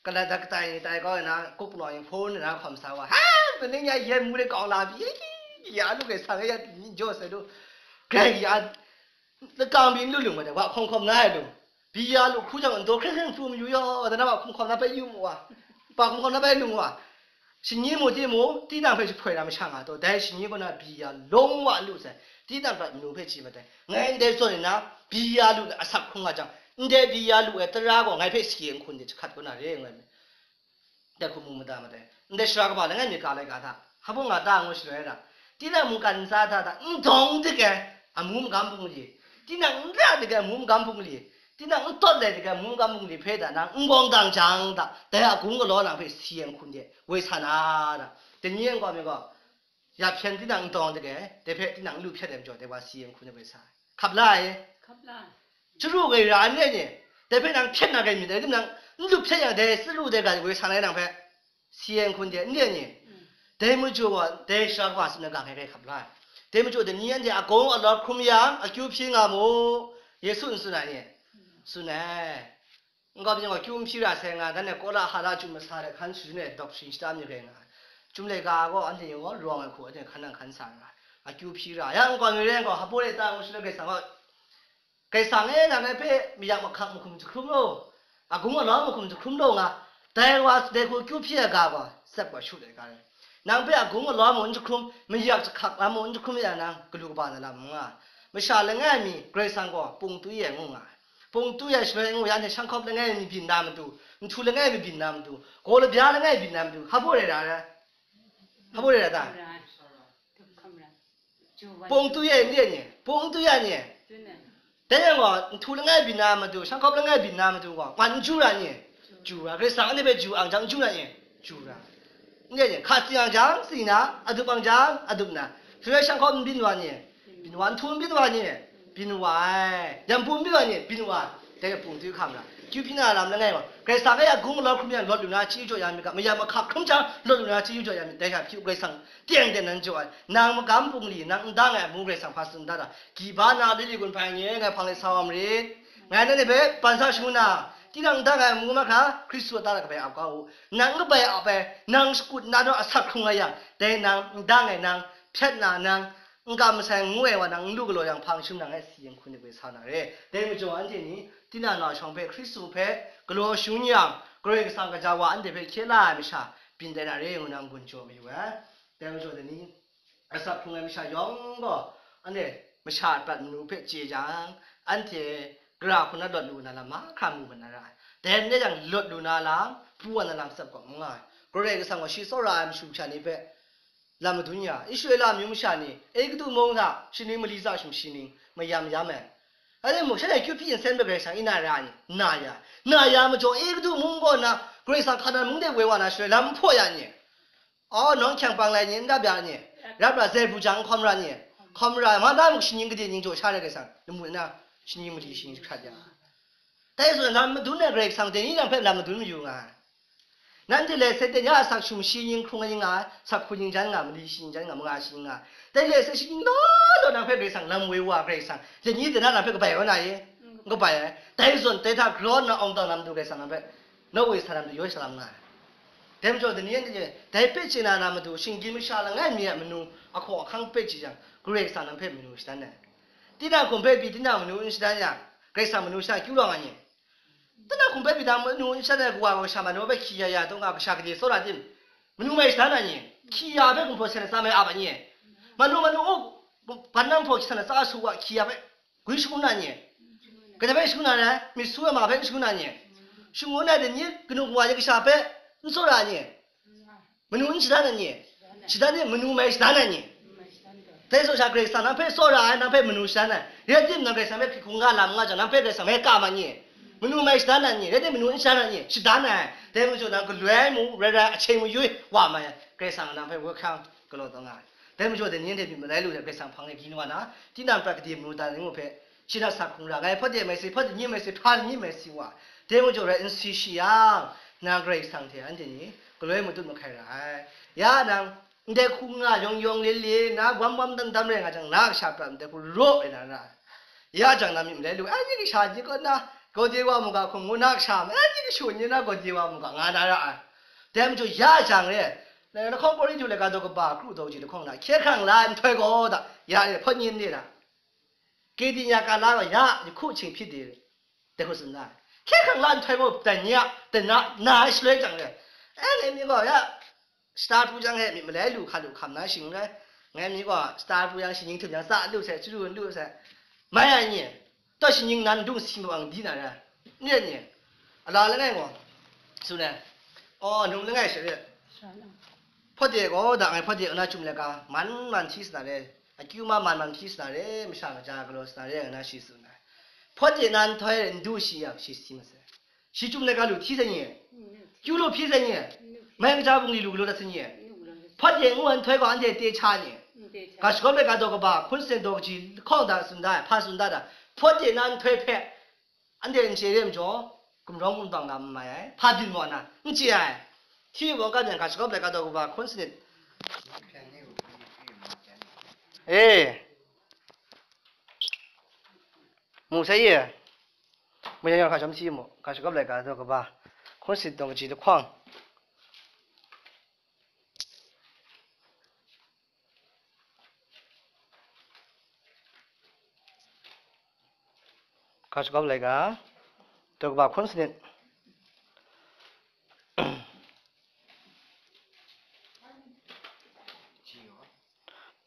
Kala da katai ni tai kau na, kup naw yin hpun na hkawm sa wa, ha, kaning ya yen mu de kau la bi, ya lu ke sang ya ni jaw sai lu, grai ya, lakang byin lu lu ma de, wa hkawm hkawm na ai lu, byi ya lu hku jang, ndaw hkring hkring hpru mayu yaw, da na wa hkawm hkawm na bai yu mu wa, pa hkawm hkawm na bai lu mu wa. Shingyi mu, timung, tinang hpe jahpoi na masha nga taw, dai shingyi kaw na byi ya lawng wa lu sai, tinang prat manu hpe chye ma dai. Ngai ndai zawn nna, byi ya lu na asak hkrung nga jang, ndai byi ya lu ai tara gaw ngai hpe si e nhkun de jahkrat kaw na re, ngai myit. Dai hku mu mada ma dai. Ndai sara kaba langai mi ka lai ga hta, hpa nga ta ngu shaloi ra, tinang mungkan ntsa hta hta n dawng dik ai amu magam bungli, tinang n ra dik ai amu magam bungli, tinang n tawt lai dik ai amu magam bungli hpe da nang n gawng dang jang da, dai a gung galaw nang hpe si ai nhkun de woi sa na ra. Dai ni e nkau mi gaw, ya hpyen tinang n dawng dik ai, dai hpe tinang n lu hpyet ai majaw, dai wa si ai nhkun de woi sa ai. Hkap la ai. Hkap la ai. Chyaru grai ra n re ni? Dai hpe nang hpyet na grai myit dai, nang n lu hpyet yang, dai chyaru dai ga woi sa na nang hpe si ai nhkun de n re ni? Dai majaw gaw, dai sara kaba tsun ai ga ngai hpe hkap la ai. Dai majaw dai ni anhte a gung a lawt hkrum yang, akyu hpyi nga mu, Yesu n tsun ai ni? Tsun ai. N-ga myit gaw kyu n hpyi ra sai nga, dan e kawla hkala chyum masa de hkan shadun e doctrine shata mi rai nga ai. Chyum laika gaw anhte yawng gaw rawng ai hku anhte hkan nang hkan sa ra ai. Akyu hpyi ra yang, n-ga myit rai gaw, hpa re ta ngu shaloi Karai Kasang gaw, Karai Kasang e, nang ngai hpe mayak mahkak mahkum jahkrum law, agung alau mahkum jahkrum law nga, dai wa dai hku kyu hpyi ai ga gaw, tsep gaw shut ai ga rai. Nang hpe agung alau mung n jahkrum, mayak jahkak lam mung n jahkrum ya nang, galu kaba na lam n nga ai. Masha langai mi Karai Kasang gaw pung twi ai ngu nga ai. Pung twi ai shaloi ngu yang, hte shang hkawp langai mi byin na matu, nhtu langai mi byin na matu, gaw labya langai byin na matu, hpa rai ra ai? Hpa rai ra ta? Pung twi ai n re ni? Pung twi ai ni? Dai yang gaw, nhtu langai byin na matu, shang hkawp langai byin na matu gaw, ngan n chyu ra ni? Chyu ra. Karai Kasang anhte hpe chyu ang jang, n chyu ra ni? Chyu ra. N re ni? Hka tsing ang jang, tsing na, adup ang jang, adup na. Shaloi shang hkawp n byin wa ni? Byin wa. Nhtu n byin wa ni? Byin wa ai. Yampu n byin wa ni? Byin wa. Dai pung twi hkam ra. Kyu hpyi na lam langai wa, Karai Kasang e agung alau hkrum yang lawt lu na chyeju jaw ya myit ga, mayam mahkak hkrum jang lawt lu na chyeju jaw ya myit. Dai hta hpyi u, Karai Kasang teng teng nan jaw ai. Nang magam bungli, nang n dang ai amu Karai Kasang hpa tsun da ra? Gyi ba na lili gun hpai ni, ngai hpang lai sa wa marit. Ngai nanhte hpe ban sa shangun na, tinang n dang ai amu mahkra, Hkristu a ta na kabai ap kau u. Nang kabai ap ai, nang shakut na naw asak hkrung ai yang, dai nang n dang ai nang, hpyet na nang, n kam masai ngu ai wa nang n lu galaw yang, hpang shum nang e si ai nhkun de woi sa na re. Dai majaw anhte ni, tinang na shawng hpe, Hkristu hpe galaw shangun yang, Karai Kasang gaja wa anhte hpe hkye la ai masha, byin tai na re ngu na n-gun jaw mayu ai. Dai majaw dai ni, asak hkrung ai masha yawng gaw, anhte masha a prat manu hpe chye jang, anhte gara hku na lawt lu na lam mahkra mu mat na ra ai. Dai n rai yang, lawt lu na lam, pru wa na lam tsep gaw n nga ai. Karai Kasang gaw shi tsawra ai mashu masha ni hpe lam madun ya, Israela amyu masha ni Egutu mung hta shaning mali tsa sumshi ning mayam yam ai. Anhte mung, shanhte kyu hpyi nsen hpe Karai Kasang e na ra ni? Na ya. Na ya majaw, Egutu mung kaw na Karai Kasang Hkanan mung de woi wa na shaloi lam n hpaw ya ni? Aw, nawng hkyang pang lai ni, n dap ya ni? Rap ra, zai bru jang n hkawm ra ni? Hkawm ra, ma da muk shaning gade ning jaw sha rai Karai Kasang, lamu na shaning mali shaning jahkrat ya. Dai zawn lam madun ai Karai Kasang dai ni nang hpe lam madun mayu nga ai. Nanhte let sai dai ni a asak sumshi ning hkrung ning nga, asak hku ning jan nga, mali shi ning jan nga, manga shi ning nga. Dai let sai shaning law law nang hpe Karai Kasang lam woi wa Karai Kasang, dai ni dai na nang hpe kabai wa na i? N kabai ai. Dai zawn dai hta galaw nna awng dang na matu Karai Kasang nang hpe nawku sa lam, dayoi sa lam nga ai. Dai majaw, dai ni anhte dai hpe chye na na matu, shinggyim masha langai mi a manu ahkaw ahkang hpe chye jang, Karai Kasang nang hpe manu shadan ai. Tinang hkum hpe pyi tinang manu n shadan yang, Karai Kasang manu shadan akyu rawng ai ni? Tinang hkum hpe pyi tinang manu n shadan ai, kawa gaw kasha manu hpe hkyi ya ya taw nga, kasha gade tsawra tim? Manu mai shadan ai ni? Hkyi ya hpe gumhpraw sai latsa mai ap ai ni? Manu, manu u, ban nang hpaw hkyi sai latsa su wa, hkyi ya hpe gwi shangun na ni? Kaja hpe shangun na rai? Myit su ai ma hpe shangun na ni? Shangun ai dai ni, kanu kawa de kasha hpe n tsawra ni? Manu n shadan ai ni? Shadan ni, manu mai shadan ai ni? Dai zawn sha Karai Kasang nang hpe tsawra ai, nang hpe manu shadan ai. Rai timung, nang Karai Kasang hpe hkrit hkungga lam nga jang, nang hpe Karai Kasang hpe kam ai ni? Manu mai shadan ai ni? Rai timung, manu n shadan ai ni? Shadan ai. Dai majaw nang galoi mu, rai rai, ahkying mayui wa mai ai. Karai Kasang nang hpe welcome galaw taw nga ai. Dai majaw, dai ni anhte myit malai lu ai Karai Kasang hpang e gyi na wa na, tinang prat gade manu dan ngu hpe, shi na sa hkung ra, ngai hpawt de mai si, hpawt de ni mai si, hpa ni mai si wa, dai majaw rai n si shi yang, nang Karai Kasang hte anhte ni galoi matut mahkai ra ai. Ya nang, ndai hku nga yawng yawng le le, na wam wam dam dam rai nga jang, na kasha prat ndai hku raw ai na ra ai. Ya jang na myit malai lu ai, ni kasha ni kaw na, gawde wa mu ga hkum ngu na kasha, ai ni kashu ni na gawde wa mu ga nga na ra ai. Dai majaw ya jang re, na, na hkawng Korinhtu laika daw kaba kru daw kaji lahkawng na, hkye hkrang la ai nhtoi gaw da, ya e hpawt ni n re da. Kedi nya ka la gaw ya, ni hku hting hpyi de, dai hku tsun da. Hkye hkrang la ai nhtoi gaw, dai ni a, dai na, na ai shaloi jang re. E, ngai mi gaw ya, shata pru jang he myit malai lu hka lu hkam na shing rai. Ngai mi gaw shata pru yang, shi ning htum yang, tsa lu sai, chyu lu sai. Mai ai ni, taw shi ning nan dung si ma wang di na ra. N rai ni, a la langai gaw, tsun ai. Aw, num langai she re. Hpawt de gaw, da ngai hpawt de na chyum laika, man man hti sa na re. Akyu ma man man hti sa na re, masha kaja galaw sa na re, nga na shi tsun ai. Hpawt de na nhtoi n du shi yang, shi si masai. Shi chyum laika lu hti sai ni? Kyu lu hpyi sai ni? Mai kaja bungli lu galaw dat sai ni? Hpawt de ngu ai nhtoi gaw anhte te cha ni? Ga shagawp laika daw kaba, hkun sanit daw kaji lahkawng da tsun da ai, hpa tsun da da. Hpawt de na nhtoi hpe anhte n chye re majaw, gumrawng gumtawng na n mai ai, hpa byin maw na, n chye ai. Hti wa kap yang, ga shagawp laika daw kaba, hkun sanit. E, mu sai ye. Mu yan yan hka shawm hti mu, ga shagawp laika daw kaba, hkun sanit daw kaji lahkawng. Ga shagawp laika daw kaba, hkun sanit.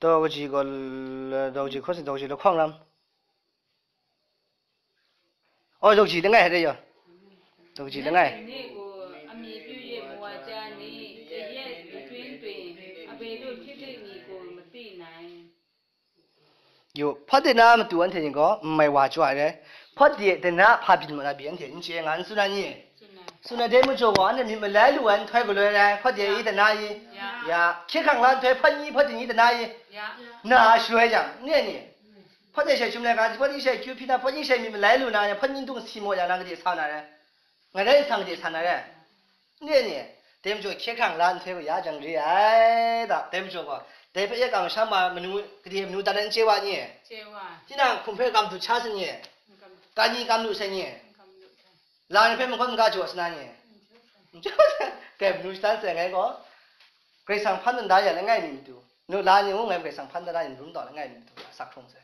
Daw kaji gaw, daw kaji hkun sanit, daw kaji lahkawng lam. Aw, daw kaji langai hte yaw. Daw kaji langai. Nanhte ni gaw amying pyu ye mu wa ja ni, kayat matun tun, abai daw hkrit hkrit ni gaw mati nngai. Yu, hpawt de na matu anhte ni gaw n mai wa chyaw ai rai. Hpawt de de na hpa byin ma na pyi anhte n chye nga, n tsun na ni? Tsun na. Tsun na, dai majaw gaw, anhte myit malai lu ai nhtoi galoi rai, hpawt de i de na i? Ya. Ya, hkye hkrang la nhtoi hpawt ni, hpawt de ni de na i? Ya. Na shaloi jang, n re ni? Hpawt de she chyum laika, hpawt ni she kyu hpyi na, hpawt ni she myit malai lu na, hpawt ni dung si maw ya na, gade sa na rai? Ngai rai sang de sa na rai? N re ni? Dai majaw hkye hkrang la nhtoi gaw ya jang re ai da, dai majaw gaw, dai hpe ya kamsham ma manu, gade manu dan ai n chye wa ni? Chye wa. Tinang hkum hpe kam dut sha sa ni? Kam dut. Ka ni kam lu sai ni? Kam dut sai. La ni hpe mahkawn maga jaw sa na ni? N jaw sai. N jaw sai. Dai manu shatan sai ngai gaw, Karai Kasang hpan dan da ya langai mi matu, nu la ni ngu ngai Karai Kasang hpan dan da ya, n rum taw langai mi matu, asak hkrung sai.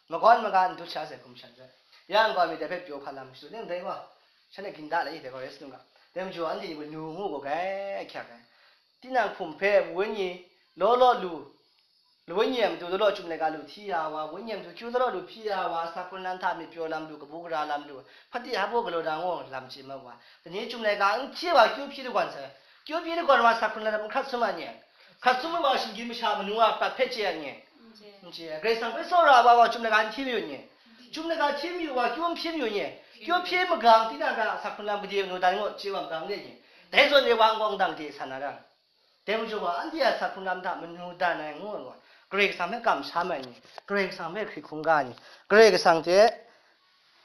Magawn maga n dut sha sai, hkum shan sai. Ya n gaw mi dai hpe pyaw hkan lam shadu ning dai gaw, shan e ginda lai dai gaw rai sa nu ga. Dai majaw anhte ni gaw nu ngu gaw gai ahkyak ai. Tinang hkum hpe wenyi law law lu, wenyi a matu law law chyum laika lu hti ya wa, wenyi a matu kyu law law lu hpyi ya wa, asak hkrung lam hta myit pyaw lam lu, kabu gara lam lu, hpati hpa baw galaw da ngu lam chye ma wa. Dai ni chyum laika n hti wa, kyu hpyi dagawn sai. Kyu hpyi dagawn wa, asak hkrung lam n hkrat sum ai ni? Hkrat sum ai wa, shinggyim masha manu a prat hpe chye ai ni? N chye. N chye. Karai Kasang hpe tsawra ai wa gaw, chyum laika n hti mayu ni? Chyum laika hti mayu wa, kyu n hpyi mayu ni? Kyu hpyi magang, tinang hta asak hkrung lam gade manu dan ngu chye wa magang re ni? Dai zawn e wa n-gawng dang de san na ra. Dai majaw gaw, anhte a asak hkrung lam hta manu dan ai ngu ai gaw, Karai Kasang hpe kamsham ai ni, Karai Kasang hpe hkrit hkungga ai ni, Karai Kasang hte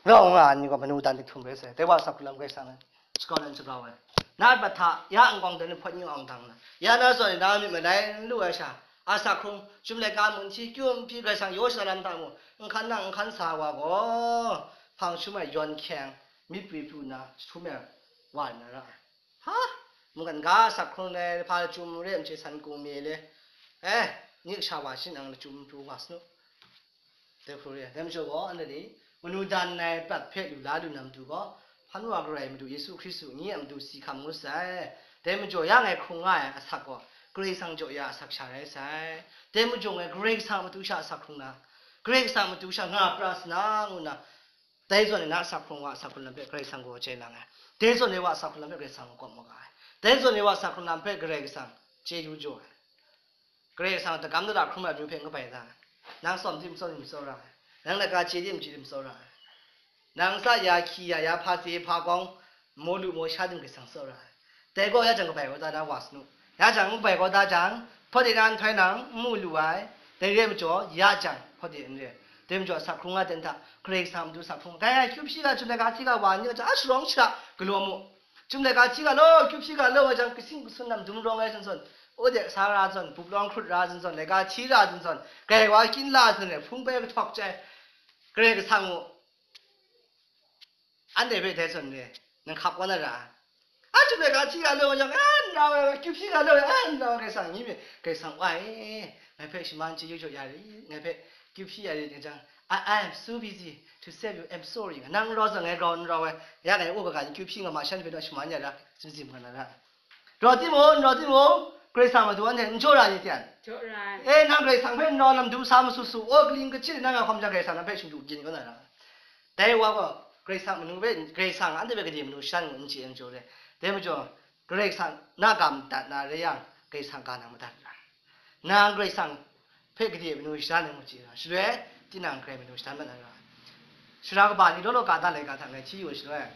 rau nga ai ni gaw manu dan dai htum rai sai. Dai wa asak hkrung lam Karai Kasang e shakau dan shakau ai. Na a prat hta ya n-gawng dan hpawt ni awng dang na, ya na zawn e na myit malai n lu ai sha, asak hkrung, chyum laika mun hti, kyu n hpyi, Karai Kasang yaw shada lam hta mung, n hkan nang n hkan sa wa gaw, hpang shum ai yawn hkyeng, myit pri pru nna jahtum e wa na ra ai. Ha! Mungkan ga asak hkrung ai hpa lachyum re ai, machye san kung mi le, eh, nik sha wa shin nang lachyum pru wa sa nu. Dai hku re ai. Dai majaw gaw, anhte ni manu dan ai prat hpe lu la lu na matu gaw, hpan wa garai Madu Yesu Hkristu ni a matu si hkam ngut sai. Dai majaw ya ngai hkrung nga ai asak gaw, Karai Kasang jaw ya asak sha rai sai. Dai majaw ngai Karai Kasang a matu sha asak hkrung na, Karai Kasang a matu sha nga pra sa na, ngu nna, dai zawn e na asak hkrung wa asak hkrung lam hpe Karai Kasang gaw chye lang ai. Dai zawn e wa asak hkrung lam hpe Karai Kasang gaw kawp maga ai. Dai zawn e wa asak hkrung lam hpe Karai Kasang chye yu jaw ai. Karai Kasang a dagam dara hkrum ai amyu hpe n kabai da ai. Nang tsawm tim tsawm tim tsawra ai. Nang laika chye tim chye tim tsawra ai. Nang tsa ya hkyi ya ya hpa tse hpa gawng maw lu maw sha tim Karai Kasang tsawra ai. Dai gaw ya jang kabai kau da na wa sa nu. Ya jang n kabai kau da jang, hpawt de na nhtoi nang n mu lu ai, Dai re ai majaw, ya jang, hpawt de n re. Dai majaw, asak hkrung nga ten hta, Karai Kasang a matu asak hkrung. Dai, kyu hpyi ga, chyum laika hti ga, wa n ni ga, a sharawng shara galaw mu. Chyum laika hti ga law, kyu hpyi ga law, nga jang, kasing kasun nam dum rawng ai zawn zawn, o de sa ra zawn, bup lawng hkrut ra zawn zawn, laika hti ra zawn zawn, grai wa kyin la zawn re, hpung bai kahtawk chyai, Karai Kasang mu. Anhte hpe dai zawn re, nang hkap kau na ra. A chyum laika hti ga law, nga jang, a n ra ai, kyu hpyi ga law, a n ra ai, Karai Kasang, nyi mi, Karai Kasang wa e, ngai hpe shaman chyeju jaw ya ri, ngai hpe kyu hpyi ya ri, nga jang, I, I am so busy to save you, I'm sorry. Nang rau zawn ngai rau n rau ai, ya ngai u ga ga ni kyu hpyi nga ma shan hpe naw shaman ya ra, zim zim nga na ra. Rau timung, n rau timung, Karai Kasang matu anhte n jaw ra ni tian? Jaw ra ai. E, nang Karai Kasang hpe n rau lam du sa masu su, o, kaling kachyi nang a hkawm jang Karai Kasang nang hpe shingdu gyin kau na ra. Dai wa gaw, Karai Kasang manu hpe, Karai Kasang anhte hpe gade manu shan ngu n chye n jaw re. Dai majaw, Karai Kasang na ga madat na re yang, Karai Kasang ga nang madat ra. Nang Karai Kasang hpe gade manu shadan ai ngu chye ra. Shaloi, tinang hkrai manu shadan mat na ra. Sara kaba ni law law ka da laika hta ngai hti yu ai shaloi,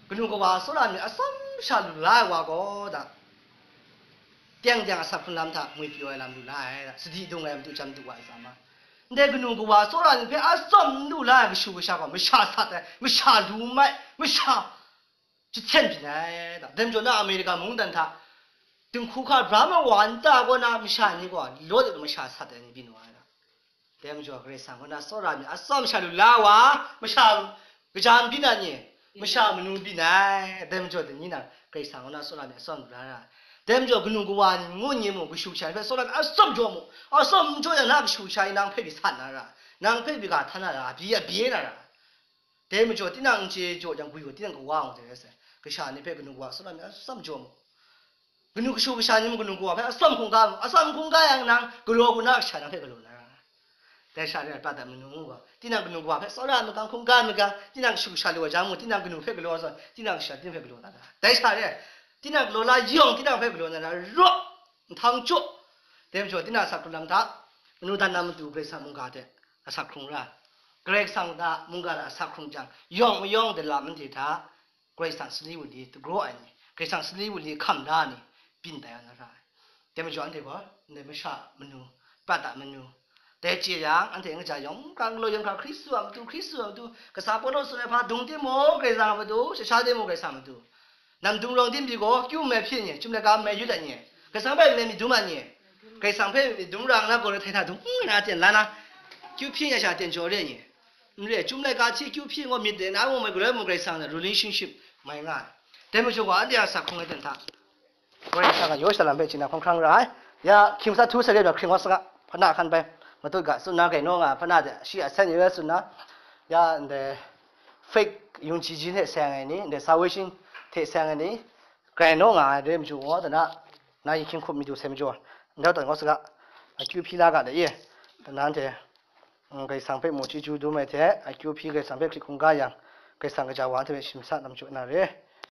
kanu kawa tsawra myit atsawm sha lu la ai wa gaw da, teng teng asak hkrung lam hta ngwi pyaw ai lam lu la ai da, sadi dung ai matu jam du wa ai sa ma. Ndai kanu kawa tsawra myit hpe atsawm n lu la ai kashu kasha gaw masha sat ai, masha lu mai, masha jahten byin ai da. Dai majaw na Amerika mungdan hta dinghku hka bra mawa nta kaw na masha ni gaw law de masha sat ai ni byin wa ai da. Dai majaw Karai Kasang kaw na tsawra myit atsawm sha lu la wa, masha kaja n byin ai ni, masha manu byin ai. Dai majaw dai ni na Karai Kasang kaw na tsawra myit atsawm lu la ra. Dai majaw kanu kawa ni ngu n yin mu, kashu kasha ni hpe tsawra myit atsawm jaw mu, atsawm n jaw yang na kashu kasha ni nang hpe pyi sat na ra, nang hpe pyi ga htan na ra, byi a bye na ra. Dai majaw, tinang n chye jaw jang, gwi gaw tinang kawa ngu dai rai sai. Kasha ni hpe kanu kawa atsawm myit atsawm jaw mu. Kanu kashu kasha ni mung kanu kawa hpe atsawm hkungga mu. Atsawm hkungga yang nang galaw kaw na kasha nang hpe galaw na ra. Dai sha re ai, pra dat manu ngu gaw, tinang kanu kawa hpe tsawra ai magang, hkungga ai magang, tinang kashu kasha lu ai jang mung, tinang kanu hpe galaw ai zawn, tinang kasha tinang hpe galaw na ra. Dai sha re, tinang galaw la yawng, tinang hpe galaw na ra, raw, nhtang jaw. Dai majaw, tinang asak hkrung lam hta, manu dan na matu Karai Kasang mungga hte asak hkrung ra, Karai Kasang hta mungga hta asak hkrung jang, yawng mayawng de lam anhte hta, Karai Kasang sali wunli dagraw ai ni, Karai Kasang sali wunli hkam da ai ni, byin tai ya na ra ai. Dai majaw anhte gaw, ndai masha manu, pra dat manu, dai chye yang, anhte n kaja yawng hkra, galaw yawng hkra, Hkristu a matu, Hkristu a matu, kasa Pawlu tsun ai hpa dung timung, Karai Kasang a matu, shasha timung, Karai Kasang a matu. Nam dung rawng tim pyi gaw, kyu nme hpyi ni, chyum laika nme yut ai ni, Karai Kasang hpe nme myit dum ai ni, Karai Kasang hpe myit dum ra nna, gaw re htai hta dung nna ten la na, kyu hpyi ni a sha ten jaw re ai ni, n re, chyum laika hti kyu hpyi gaw myit de na, mung mai galoi mung Karai Kasang hte relationship mai nga ai. Dai majaw gaw, anhte a asak hkrung ai ten hta, Karai Kasang a yaw shalam hpe chye na hkawng hkrang ra ai. Ya, hkying sa htu sa re ai hkring wa saga, hpana hkan bai, matut ga tsun na, grai naw nga ai hpana de, shi a sen yu ai tsun na, ya, ndai fake yung ji ji hte seng ai ni, ndai salvation hte seng ai ni, grai naw nga ai re ai majaw gaw, dana, na yi hkying hkup mi du sai majaw, ndau dat ngaw saga, akyu hpyi la ga de ye, dana, ndai, mm, Karai Kasang hpe mu chyeju dum ai hte, akyu hpyi Karai Kasang hpe hkrit hkungga yang, Karai Kasang kaja wa hte hpe shim sa na majaw na re.